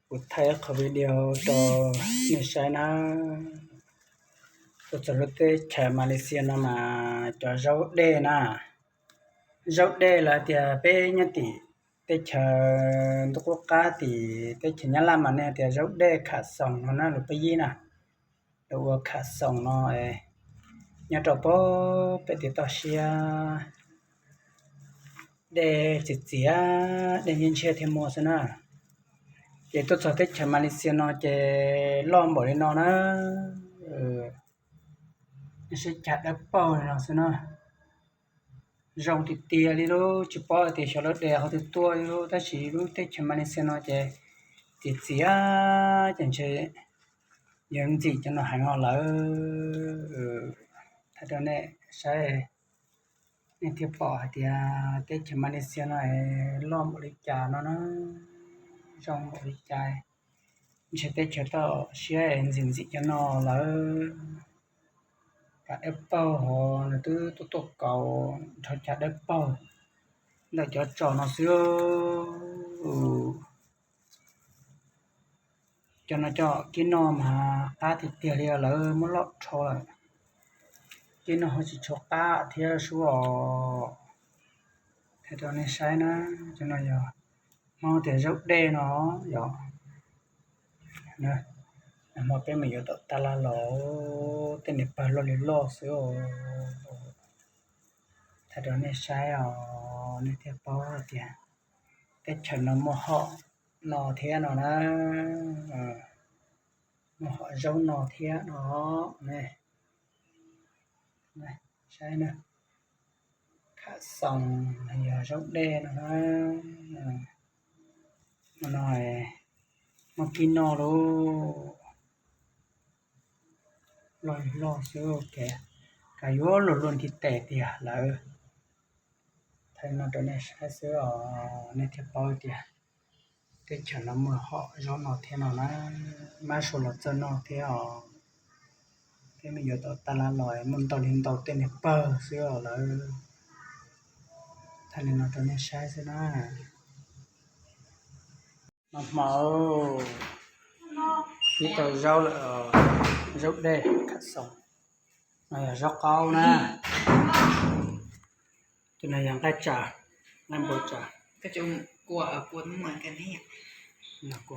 Kuv thaij qhov video rau nej saib na. Tuaj txog lub teb chaws Malaysia no mas cov zaub dej na, zaub dej los tias peb nyob tim teb chaws ntuj qub qab tim teb chaws Nyab Laj mas nej tias zaub dej kham xoos no na, lus peb yib na, lus ua kham xoos no, nyob rau pem tim toj siab, dej txias txias, dej ntshiab ntshiab thiaj muaj xwb na. Ces tuaj txog teb chaws Malaysia no ces loj npaum li no na, saib cag dawb paug li no xwb na. Zoo tiag tiag li lub, tsis paub tias xyov lawv de qhov twg tuaj li lub, tab sis lub teb chaws Malaysia no ces txias txias, ces ntshe yog ntxim cov no heev os lawm. Thaij rau nej saib, nej thiaj pom hais tias teb chaws Malaysia no loj npaum li cas no na, zoo npaum li cas. Ntshe teb chaws toj siab ntxim ntxim cov no lawm. Cag dawb paug hos nws twb tuaj tuaj kaus nrho cag dawb paug ntawm cov tsom no xwb. Cov no coj kib noj mas qab tiag tiag li, lawv muab loj rho lawm. Kib noj ho tsis tshua qab thiab sub os. Thaij rau nej saib na, cov no yog Hmoob tias zaub dej no yog. Nag hmo peb mus yuav tom taj laj los, tej niag pawg loj li loj xwb os. Thaij rau nej saib os, nej thiaj paub tias teb chaws no muaj hom no thiab no na, muaj hom zaub no thiab no. Saib na, kham xoos yog zaub dej no na. Hmo no muab kib noj lauj. Loj loj xwb, kav yuav luag luag nti tes tiag lawm. Thaij no rau nej saib xwb os, nej thiaj paub tias teb chaws no muaj hom zaub no thiab no na. Mab sua los txawj noj thiab os. Peb mus yuav tom taj laj los muaj ntau li ntau tej niag pawg xwb os lawm. Thaij li no rau nej saib xwb na. Noj hmo, kib tau zaub lawm, zaub dej kham xoos. No yog zaub qaub na. Tus no yog nqaij tsam, nqaij npua tsam. Kua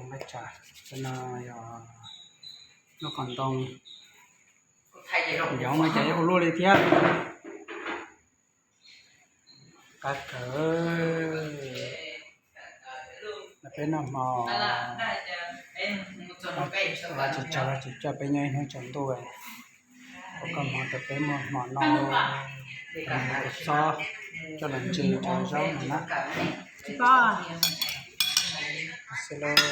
nqaij tsam, tus no yog noj qos ntoo. Yoov no ces ua luaj li thiab. Qab kawg. Peb noj hmo, Vajtswv tsaug, Vajtswv coj peb nyob ib hnub tsaus ntuj, ua koj hmo rau peb muaj hmo noj, ua txob coj los ntse cov zaub no na. Xwb lauj.